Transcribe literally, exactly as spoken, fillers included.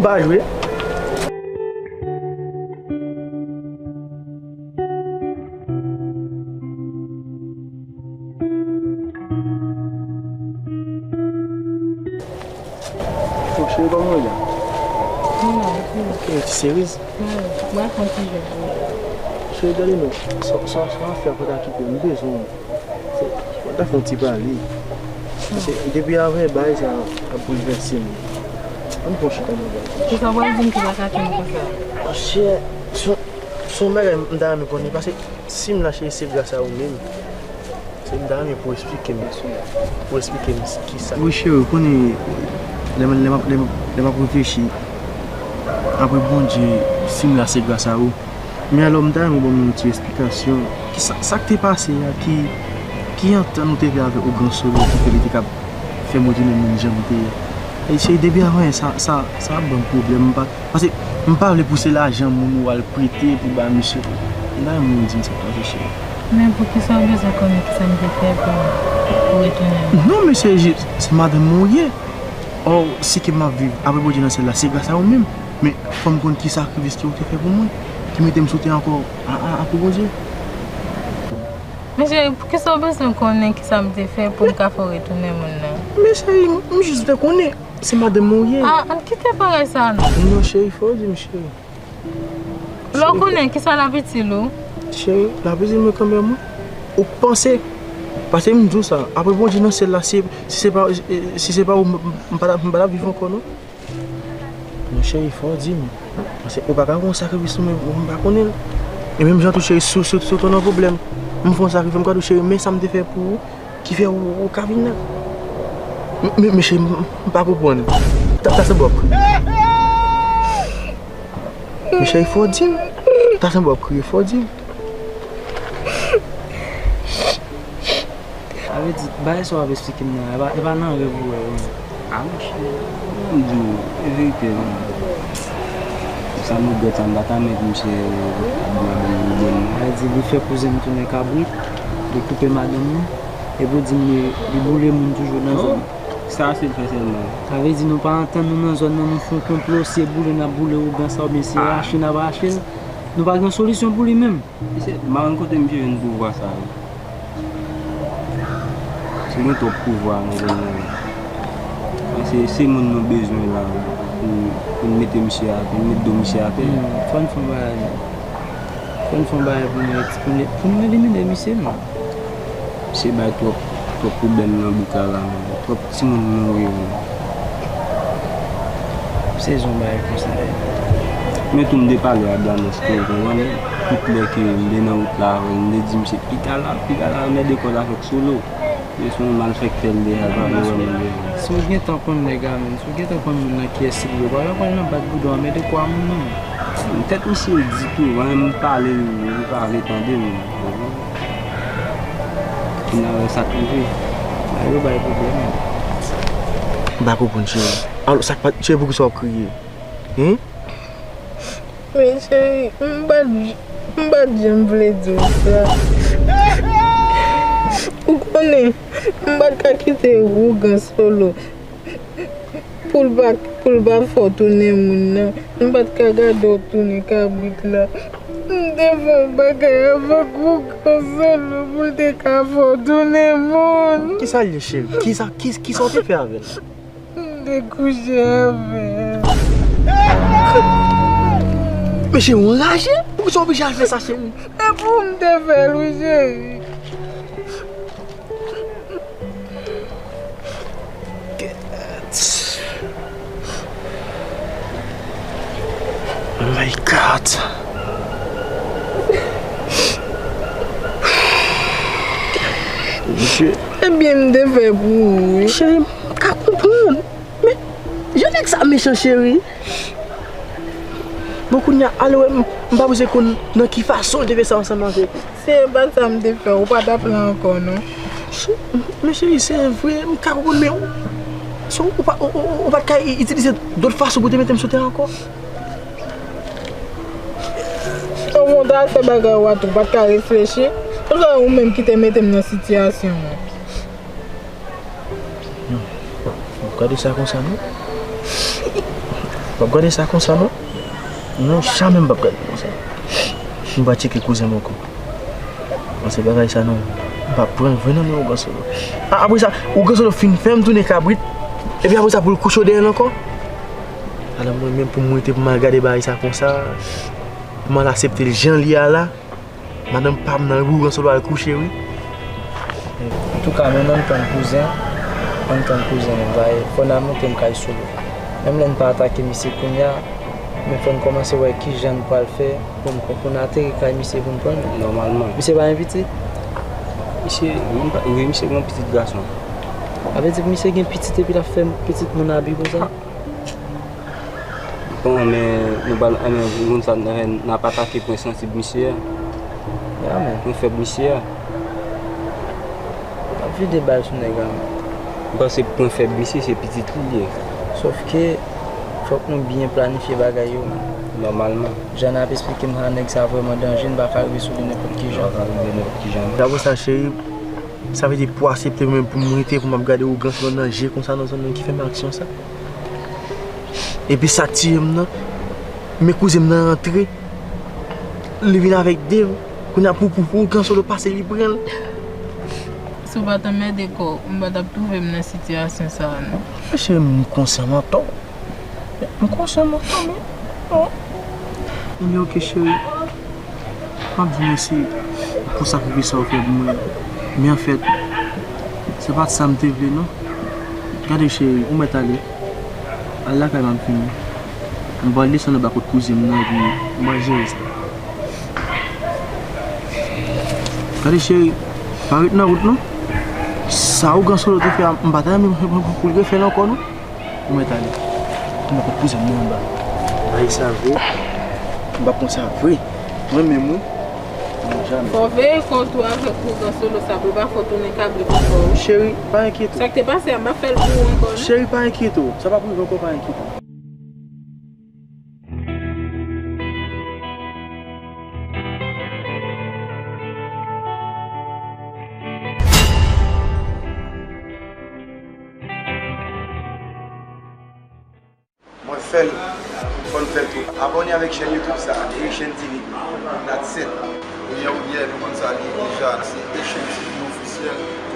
Pa jwe. Bon, cheri, kòman w ye? Mwen la, epi w? Ok, ti seriz? Mwen, mwen fè yon ti jwèt pou ou. Cheri, gade non, sa, sa, sa afè a pa ta kite m, m bezwen w. Se, mwen ta fè yon ti pale. Paske depi avè bagay sa ap boulvèse m. Ann pran chita nan bagay. Kisa w pral di m ki pa ka tann konsa? Monchè, se, se yon bagay m ta renmen konnen, paske si m la, cheri, se gras a ou menm. Se m ta renmen pou w esplike m, pou w esplike m kisa. Wi, cheri, ou konnen, lè m, lè m ap, lè m, lè m ap reflechi, apre Bondye, si m la, se gras a ou. Men alò, m ta renmen w ban m yon ti esplikasyon. Ki sa, sa k te pase a, ki, ki antant nou te fè avèk Ougan Solo ki fè li te ka fè m retounen moun jan m te ye? E se depi avan sa, sa, sa ap ban m pwoblèm. M pa, paske m pa vle pou se lajan moun ou al prete pou ba misye. M ta renmen w di m sa k pase, cheri. Men poukisa w bezwen konnen kisa m te fè pou, pou retounen? Non, men se jis, se madanm mwen ou ye. Ò, si ke m ap viv apre Bondye nan syèl la, se gras a ou menm. Men fò m konn ki sakrifis ke ou te fè pou mwen, ki mete m sou tè ankò a, a, apre Bondye. Men cheri, poukisa w bezwen konnen kisa m te fè pou m ka fè w retounen moun nan? Men cheri, m, m jis vle konnen. Se madanm mwen ou ye. A, ann kite bagay sa non. Non, cheri, fò w di m, cheri. Lè w konnen, kisa l ap itil ou? Cheri, l ap itil mwen kanmenm, wi. Ou k panse? Paske m di w sa, apre Bondye nan syèl la, si, si se pa, si se pa ou, m, m pa t ap, m pa t ap viv ankò, non. Men cheri, fò w di m. Paske ou pa ka wè yon sakrifis ou menm, ou menm pa konnen l. E menm jan tou, cheri, si, si, si w tonbe nan pwoblèm, m fè yon sakrifis, m ka di w, cheri, men sa m te fè pou ou, ki fè ou, ou ka vin la. Men, men, men cheri, m, m pa konprann. Ta, ta sanble w ap kriye. Men cheri, fò w di m. Ta sanble w ap kriye, fò w di m. Sa vle di, bagay sa w ap eksplike m nan, e pa, e pa nan rèv ou wè yo, non? A, monchè, m di w, e verite, non. Sa m regrèt la, m pa ta mèt misye ap di madanm li byen. Sa vle di, li fè kouzen m tounen kabrit, li koupe madanm li, epi w di m li, li boule moun toujou nan zòn nan. Sa se l fè sèlman. Sa vle di, nou pa antann nou nan zòn nan, nou fè yon konplo, si e boule n ap boule ougan sa, oubyen si e rache n ap rache l. Nou pa gen solisyon pou li menm. Misye, m pa konn kote misye jwenn pouvwa sa yo. Misye gen twòp pouvwa nan zòn nan. Se, se moun nou bezwen la pou, pou n mete misye atè, pou n mete do misye atè. Hmm, fò n fè yon bagay. Fò n fè yon bagay pou nou, pou nou, pou nou elimine misye, non. Misye bay twòp, twòp pwoblèm nan bouk la, la, men twòp timoun mouri, men. Sezon bagay konsa ye. Men tou m te pale a Blanes tou, ou konprann? Tout lè ke m te nan wout la avè l, m te di misye, piga la, piga la, anmède kò l avèk Solo. Men se yon malfektè l deja, l pa vle wè moun deja. Si w gentan konn nèg la, menm, si w gentan konn moun nan kiyès li ye, ou pa ta pral nan bat boudon anmède kò a moun, non. Tèt misye di tou, mwen menm m pale, li pa vle tande m. Kounye a wè sa k rive. Bagay yo bay pwoblèm. M pa konprann, cheri. Alò, sa k pa, cheri, poukisa w ap kriye? Hen? Men cheri, m pa t, m pa t janm vle di w sa. Ou konnen, m pa t ka kite ougan Solo. Pou l pa, pou l pa fè w tounen moun nan. M pa t ka gade w tounen kabrit la. M te fè yon bagay avèk ou konsa non pou l te ka fè w tounen moun. Kisa l ye, cheri? Kisa, ki, kisa w te fè avè l? M te kouche avè l. Men cheri, w anraje? Poukisa w oblije al fè sa, cheri? E pou m te fè l, wi, cheri. Oh my God. Mesye. Ebyen, m te fè pou ou, wi. Cheri, m ka konprann. Men, jan nèg sa mechan, cheri. Bon, kounye a, ale wè, m, m pa bezwen konn nan ki fason l te fè sa ansanm avè w. Si e pa t sa m te fè, ou pa t ap la ankò, non. Men cheri, se vre, m ka konprann, men ou, si ou pa, ou, ou, ou pa t ka i-, itilize dòt fason pou te mete m sou tè ankò. Ou konn ta fè bagay ou a tou, ou pa t ka reflechi. Poukisa ou menm ki te mete m nan sitiyasyon an? Non. Ou gade sa konsa, non? P ap gade sa konsa non. Non, jamè m p ap gade konsa. M va tcheke kouzen m ankò. Paske bagay sa non, m p ap pran l vre nan men Ougan Solo. A, apre sa, Ougan Solo fin fè m tounen kabrit. Epi apre sa, pou l kouche w dèyè l ankò. Ala mwen menm pou m rete pou m al gade bagay sa konsa. Pou m al aksepte l jan l ye a la. Madanm pa m nan wi, Ougan Solo al kouche wi. Antouka, men ann tann kouzen, ann tann kouzen, bay, fò n al monte m kay Solo. Menm lè n pa atake misye kounye a, men fò n kòmanse wè kijan n pral fè pou n, pou n ateri kay misye pou n pran l. Nòmalman. Misye pa gen pitit? Misye, menm pa, wi, misye gen yon pitit gason. Sa vle di misye gen pitit epi l ap fè pitit moun abi konsa? Bon, men nou ba l, men moun sa n ap atake pwen sansib misye a. Ya, men. Pwen fèb misye a. Ap vide bal sou nèg la, men. M panse pwen fèb misye se pitit li ye. Sòf ke fòk nou byen planifye bagay yo, men. Nòmalman. Jan n ap esplike m sa, nèg sa vrèman danje, n pa ka rive sou li nenpòt ki jan. Pa ka rive nenpòt ki jan. Daprè sa, cheri, sa vle di pou aksepte mwen pou m rete, pou m ap gade Ougan Solo nan je konsa nan zòn nan ki fè m aksyon sa. Epi sa k tiye m nan, men kouzen m nan rantre, li vin avèk Dave, kounye a pou, pou, pou Ougan Solo pase li pran l. Si w pa t anmède kò w, m pa t ap twouve m nan sitiyasyon sa a non. Cheri, m konsyan m antò. M konsyan m antò, men non. Ebyen, oke, cheri. M ap di w mèsi pou sakrifis sa w fè pou mwen. Men anfèt, se pa t sa m te vle non. Gade cheri, ou mèt ale. Al lakay m ap vini. M pral desann anba kot kouzin m nan epi m pral jere sa. Gade cheri, pa ret nan wout non. Sa Ougan Solo te fè a, m pa ta renmen pou l refè l ankò non. Ou mèt ale. M ap poze m nan anba. Bay sa vre. M p ap pran sa vre. Mwen menm wi. Non, jamè. Fò w veye kont ou avèk Ougan Solo sa pou l pa fè w tounen kabrit ankò wi. Cheri, pa enkyete w. Sa k te pase a, m p ap fè l pou ou ankò non. Cheri, pa enkyete w. Sa p ap rive ankò, pa enkyete w. Mwen fè l, fò n fè l tou. Abòne avèk chèn YouTube sa, Haitian T V, that's it. Ebyen, ebyen, nou konn sa li ye deja, se Haitian T V ofisyèl.